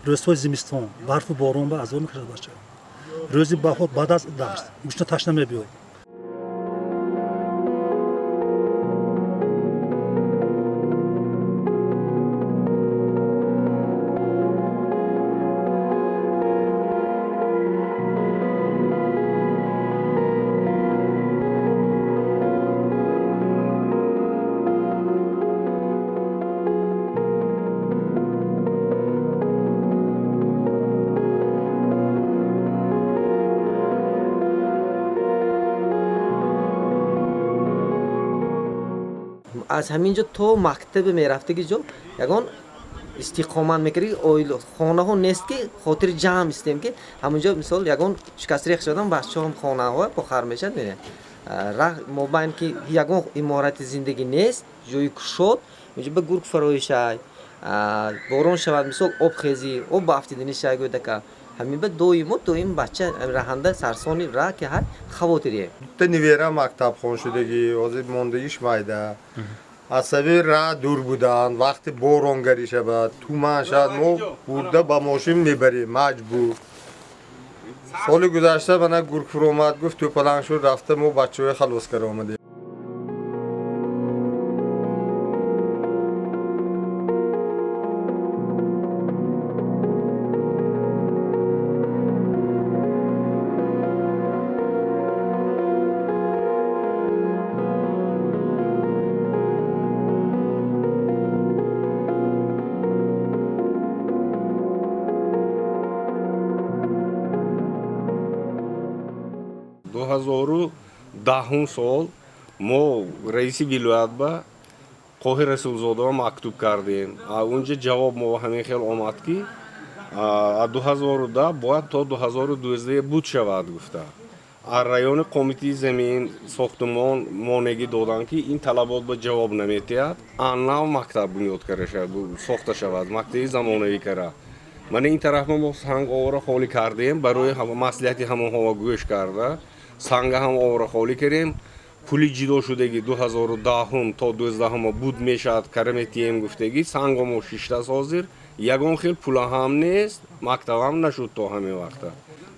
Рӯзҳои зимистон барфу борон ба азоб мекашад бача. Рӯзи баҳор баъд аз дарс гушна ташна мебиёд. Аз ҳамин ҷо то мактабе мерафтаги ҷо ягон истиқомат мекарди, хонаҳо нест, ки хотири ҷамъ истем, ки ҳамунҷо мисол ягон шикастрех шудам, бачаҳом хонаҳо бохар мешад, мерем раҳ мобайн, ки ягон иморати зиндагӣ нест, ҷои кушод, инҷо ба гург фароишай, борон шавад, мисол обхезӣ, об ба афтидани шай гӯдака. Ҳамин ба доимо доим бача раҳанда сарсони раҳ ки ҳар хавотирие. Дута невера мактабхон шудагӣ, ҳозир мондагиш майда. Асаби раҳ дур будан, вақти боронгарӣ шавад, туман шавад, мо бурда ба мошин мебарем, маҷбур. Соли гузашта мана гург фуромад, гуфт тӯпаланг шуд, рафта мо бачаҳои халос кара омадем. Даҳум сол мо раиси вилоят ба Қоҳир Расулзодова мактуб кардем. Унҷа ҷавоб мо ҳамин хел омад, ки 2010 бояд то 2012 буд шавад гуфта. Райони комитаи замин сохтумон монеъгӣ доданд, ки ин талабот ба ҷавоб наметиҳад, нав мактаб бунёд кара сохта шавад, мактаби замонавӣ кара. Мана ин тараф мо санг овора холӣ кардем, барои маслиҳати ҳамонҳо гӯш карда санга ҳам овора холӣ кардем. Пули ҷидо шудаги 2010 то 12 буд мешавад, кара метиҳем гуфтагӣ, санго мо шиштааст, ҳозир ягон хел пула ҳам нест, мактабам нашуд то ҳамин вақта.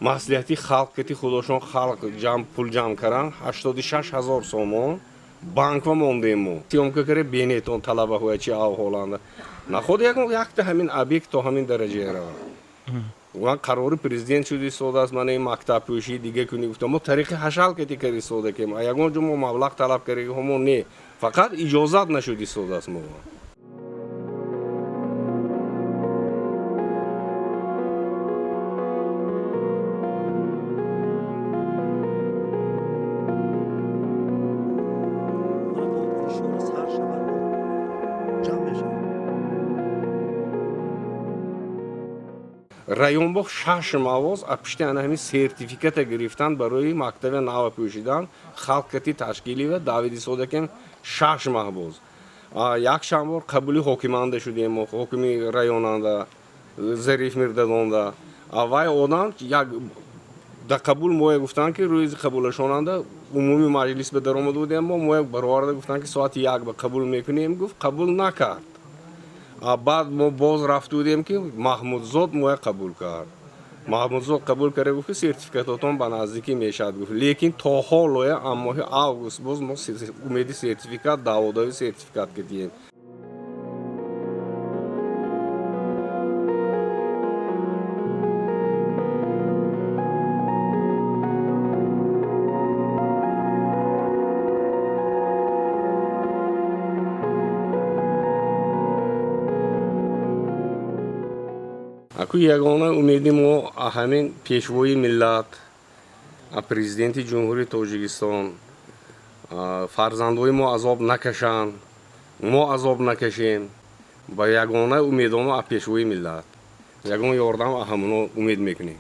Маслиҳати халқ кати худошон халқ ҷамъ пул ҷамъ каран, 86 ҳазор сомон банк ва мондем мо. Съёмка кара бенетон талабаҳоя чи авҳоланда. Наход ягон якта ҳамин объект то ҳамин дараҷая равад. Ман қарори президент шуд истодааст, мана ин мактабпӯшӣ дига кунӣ гуфтам, мо тариқи ҳашал кати кар истода кем, ягон ҷо мо маблағ талаб кардаги ҳамо не, фақат иҷозат нашуд истодааст мо. Район бо шаш мавоз пишти ана ҳамин сертификата гирифтан барои мактаби нава пӯшидан, халқ кати ташкилӣ ва давиди содакем 6 маҳ боз. Як шанбор қабули ҳокиманда шудем, ҳокими районанда Зариф Мирдадонда. Вай одам як да қабул моя гуфтанд, ки рӯзи қабулашонанда умумии маҷлис ба даромада будем, мо моя бароварда гуфтанд, ки соати 1 ба қабул мекунем, гуфт қабул накард. Баъд мо боз рафта будем, ки Маҳмудзод моя қабул кард. Маҳмудзод қабул карда гуфт, ки сертификатотон ба наздикӣ мешавад гуфт. Лекин то ҳолоя моҳи август боз мо умеди сертификат, даъводави сертификат кардем. Аку ягона умеди мо ҳамин пешвои миллат, президенти Ҷумҳурии Тоҷикистон, фарзандои мо азоб накашанд, мо азоб накашем. Ба ягона умедомо пешвои миллат, ягон ёрдам ҳамоно умед мекунем.